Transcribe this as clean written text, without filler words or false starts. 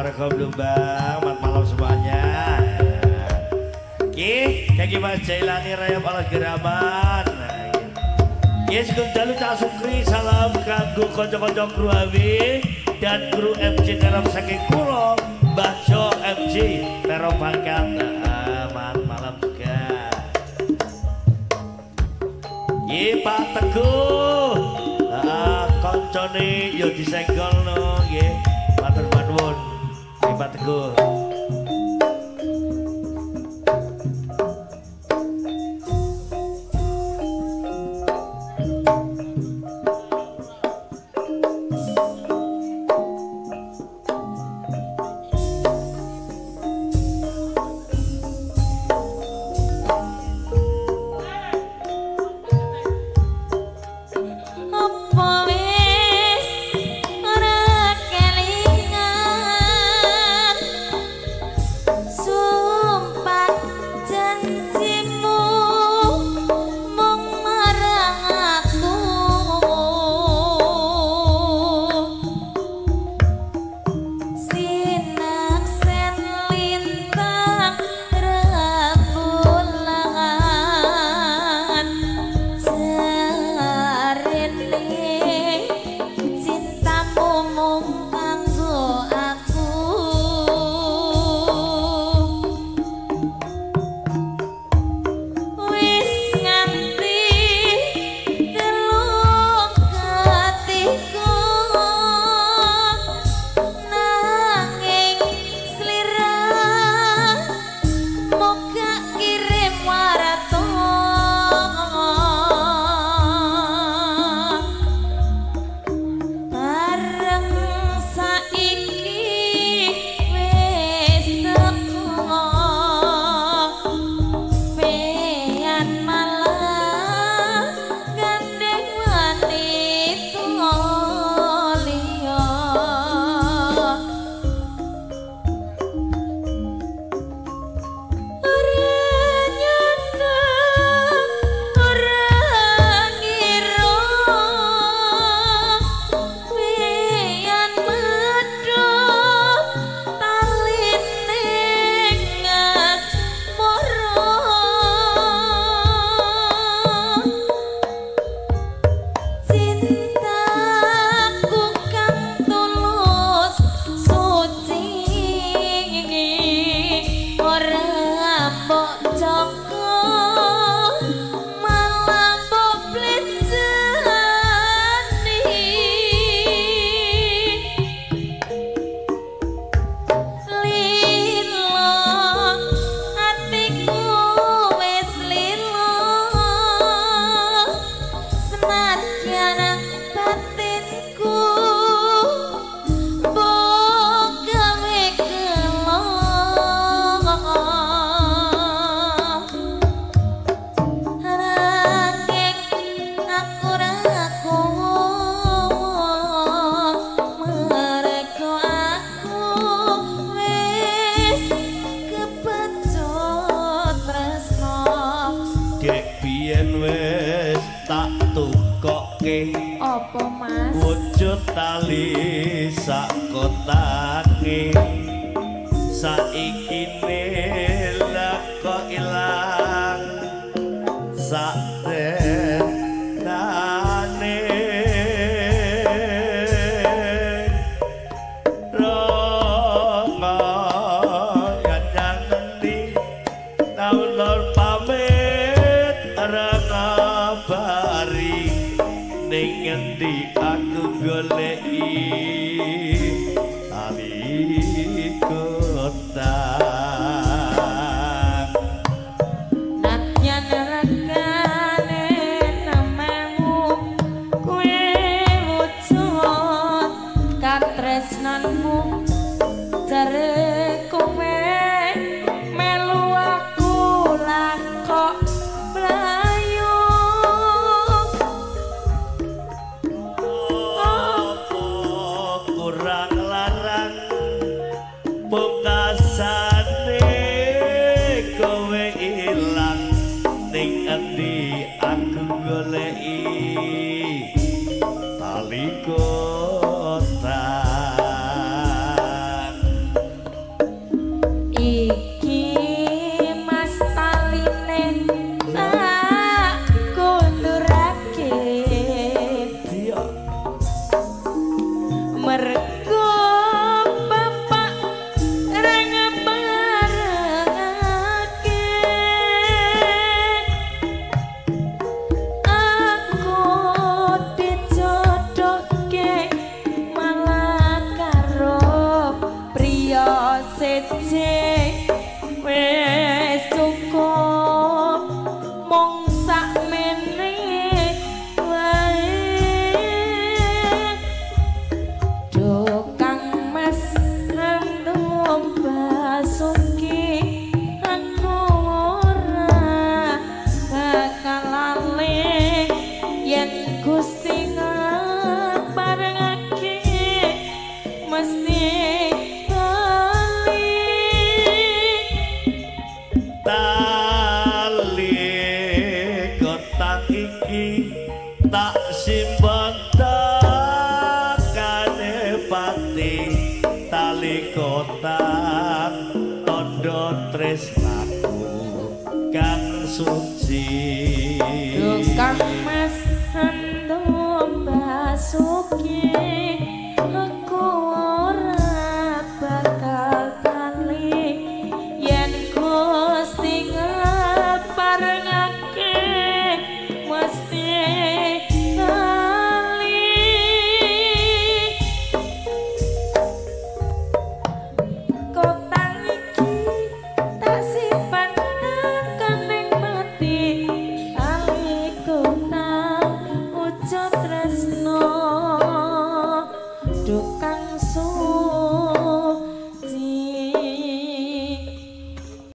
warga Blumbang, selamat malam semuanya. Nggih, kaki Mas Jailani Raya Palas Geraman. Nggih, sugeng dalu Cak Sukri, salam kanggo kanca-kanca kru AW dan kru MC Terop saking kula Mbah Jo MC Terop Bangkat. Selamat malam juga. Nggih, Pak Teguh. Kancane ya disenggol no nggih. Matur nuwun. Nggih Pak Teguh. Apa Mas? Wujud tali sak kotake saiki lek kok ilang sak tenane rongo gandang endi taun lor pamit ora ngabari ning ngendi aku goleki tali kotang. Nadyan regane 6.000 kuwe wujud katresnanmu jare kowe melu aku lah kok mlayu. Apa kurang larang pungkasane kowe ilang ning endi aku goleki tali kotang. Mergo bapak ra ngabarake aku dijodohke malah karo priya siji. Wis cukup mung sakmene wae. Duh Kang Mas Random Basuki, aku ora bakal lali yen Gusti ngaparengake mesti bali. Tali kotang iki tak simpen tekane pati, tali kotang tondo tresnaku kang suci. Duh Kang Mas Random Basuki, aku ora bakal bali yen Gusti ngaparengake mesti bali. Kotang iki tak simpan tekan mati, tali kotang ujud tresno. Duh Kang